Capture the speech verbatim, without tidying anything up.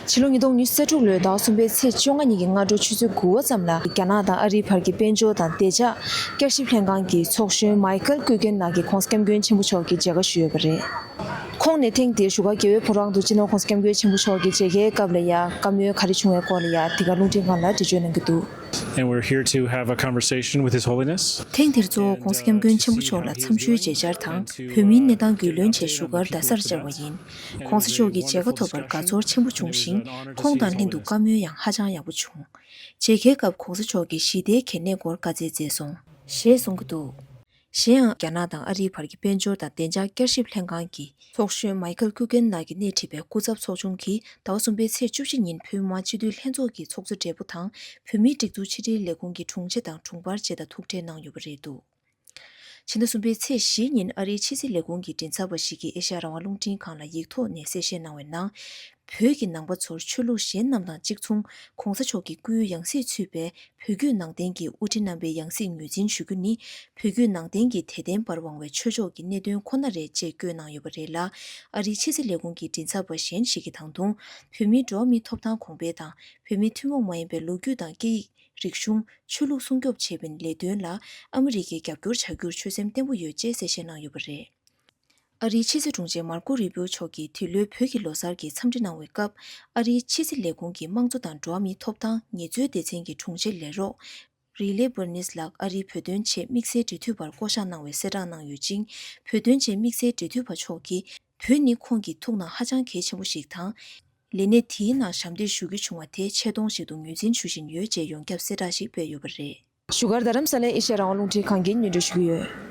ཕྱི་ལོ་ཉིས་སྟོང་ཉི་ཤུ་རྩ་དྲུག་ལོའི་ཟླ་བ་གསུམ་པའི་ཚེས་བཅོ་ལྔ་ཉིན་གྱི་སྔ་དྲོ་ཆུ་ཚོད་དགུ་པ་ཙམ་ལ་རྒྱ་ནག་དང་ཨ་རིའི་བར་གྱི་དཔལ་འབྱོར་དང་བདེ་འཇགས་བསྐྱར་ཞིབ་ལྷན་ཁང་གི་ཚོགས་གཞོན་མའི་ཁལ་ཀུ་ཀེན་ལགས་ཀྱིས་༧གོང་ས་༧སྐྱབས་མགོན་ཆེན་པོ་མཆོག་གི་མཇལ་ཁ་ཞུས་ཡོད་པ་རེད། ཁོང་ནས་ཐེངས་འདིར་བཞུགས་སྒར་རྒྱལ་བའི་ཕོ་བྲང་དུ་སྤྱི་ནོར་༧གོང་ས་༧སྐྱབས་མགོན་ཆེན་པོ་མཆོག་གི་མཇལ་ཁའི་སྐབས་ལ་ཡང་བཀའ་མོལ་ག་རེ་བྱུང་བའི་སྐོར་ལ་ཡང་འདི་ག་རླུང་འཕྲིན་ཁང་ལ་འགྲེལ་བརྗོད་གནང་གི་འདུག And we're here to have a conversation with His Holiness. ཐེངས་འདིར་གཙོ་བོ་༧གོང་ས་༧སྐྱབས་མགོན་ཆེན་པོ་མཆོག་ལ་འཚམས་ཞུའི་མཇལ་བཅར་དང་བོད་མིའི་གནས་སྟངས་རྒྱུས་ལོན་ཆེད་བཞུགས་སྒར་རྡ་སར་བཅར་བ་ཡིན། ༧གོང་ས་མཆོག་གི་མཇལ་ཁ་ཐོབ་པར་དགའ་ཚོར་ཆེན་པོ་བྱུང་ཞིང་། ཁོང་དང་ལྷན་དུ་བཀའ་མོལ་ཡང་ཧ་ཅང་ཡག་པོ་བྱུང་། མཇལ་ཁའི་སྐབས་༧གོང་ས་མཆོག་གིས་ཞི་བདེའི་གལ་གནད་སྐོར་བཀའ་སྩལ་མཛད་སོང་། ཞེས་གསུང་གི་འདུག་གཞན་ཡང་རྒྱ་ནག་དང་ཨ་རིའི་བར་གྱི་དཔལ་འབྱོར་དང་བདེ་འཇགས་བསྐྱར་ཞིབ་ལྷན་ཁང་གི་ཚོགས་གཞོན་མའི་ཁལ་ཀུ་ཀེན་ལགས་ཀྱིས་སྣེ་ཁྲིད་པའི་སྐུ་ཚབ་ཚོགས་ཆུང་གིས་ཟླ་བ་གསུམ་པའི་ཚེས་བཅུ་གཅིག་ཉིན་བོད་མི་མང་སྤྱི་འཐུས་ལྷན་ཚོགས་ཀྱི་ཚོགས་གཙོ་སྦྲེལ་པོ་དང་། བོད་མིའི་སྒྲིག་འཛུགས་ཕྱི་དྲིལ་ལས་ཁུངས་ཀྱི་དྲུང་ཆེ་དང་དྲུང་འཕར་བཅས་དང་ཐུག་འཕྲད་གནང་ཡོད་པ་རེད་འདུག་ཕྱི་ཟླ་གསུམ་པའི་ཚེས་བཞི་ཉིན་ཨ་རིའི་ཕྱི་སྲིད་ལས་ཁུངས་ཀྱི་མགྲིན་ཚབ་པ་ཞིག་གིས་ཨེ་ཤ་ཡ་རང་དབང་རླུང་འཕྲིན་ཁང་ལ་ཡིག་ཐོག་ནས་གསལ་བཤད་གནང་བའི་ནང་། བོད་ཀྱི་ནང་པ་ཚོར་ཆོས་ལུགས་གཞན་རྣམས་དང་གཅིག་མཚུངས་༧གོང་ས་མཆོག་གི་སྐུའི་ཡང་སྲིད་ཚུད་པའི་བོད་བརྒྱུད་ནང་བསྟན་གྱི་དབུ་ཁྲིད་རྣམ་པའི་ཡང་སྲིད་ངོས་འཛིན་ཞུ་རྒྱུ་ནི། བོད་བརྒྱུད་ནང་བསྟན་གྱི་དད་ལྡན་པར་དབང་བའི་ཆོས་ཕྱོགས་ཀྱི་གནད་དོན་ཁོ་ན་རེད་ཅེས་བཀོད་གནང་ཡོད་པ་རེད་ལ། ཨ་རིའི་ཕྱི་སྲིད་ལས་ཁུངས་ཀྱི་མགྲིན་ཚབ་པ་གཞན་ཞིག་གིས་ད་དུང་། བོད་མིའི་འགྲོ་བ་མིའི་ཐོབ་ཐང་གོང་འཕེལ་དང་། བོད་མིའི་ཐུན་མོང་མ་ཡིན་པའི་ལོ་རྒྱུས་དང་སྐད་ཡིག་རིག་གཞུང་། ཆོས་ལུགས་སྲུང་སྐྱོབ་བྱེད་པའི་ལས་དོན་ལ་ཨ་མི་རི་ཀས་རྒྱབ་སྐྱོར་བྱ་རྒྱུར་ཆོད་སེམས་བརྟན་པོ་ཡོད་ཅེས་གསལ་བཤད་གནང་ཡོད་པ་རེད། ཨ་རིའི་ཕྱི་སྲིད་དྲུང་ཆེ་མར་ཀོ་རུ་པིའོ་མཆོག་གིས་འདི་ལོའི་བོད་ཀྱི་ལོ་གསར་གྱི་འཚམས་འདྲི་གནང་བའི་སྐབས། ཨ་རིའི་ཕྱི་སྲིད་ལས་ཁུངས་ཀྱི་དམངས་གཙོ་དང་འགྲོ་བ་མིའི་ཐོབ་ཐང་ངལ་རྩོལ་སྡེ་ཚན་གྱི་དྲུང་ཆེ་ལས་རོགས་རི་ལེ་བར་ནིས་ལགས་ཨ་རིའི་བོད་དོན་ཆེད་དམིགས་བསལ་འབྲེལ་མཐུད་པར་བསྐོ་གཞག་གནང་བའི་གསལ་བསྒྲགས་གནང་ཡོད་ཅིང་། བོད་དོན་ཆེད་དམིགས་བསལ་འབྲེལ་མཐུད་པ་མཆོག་གིས། བོད་ནི་ཁོང་གི་ཐུགས་ནང་ཧ་ཅང་གལ་ཆེན་པོ་ཞིག་དང་། ལས་གནས་དེའི་ནང་ཞབས་འདེགས་ཞུ་རྒྱུ་བྱུང་བ་དེ་ཆེ་མཐོང་ཞིག་ཏུ་ངོས་འཛིན་ཞུ་བཞིན་ཡོད་ཅེས་ཡོངས་ཁྱབ་གསལ་བསྒྲགས་ཤིག་སྤེལ་ཡོད་པ་རེད། བཞུགས་སྒར་རྡ་རམ་ས་ལའི་ཨེ་ཤ་ཡ་རང་དབང་རླུང་འཕྲིན་ཁང་གིས་སྙན་སྒྲོན་ཞུ་གི་ཡོད།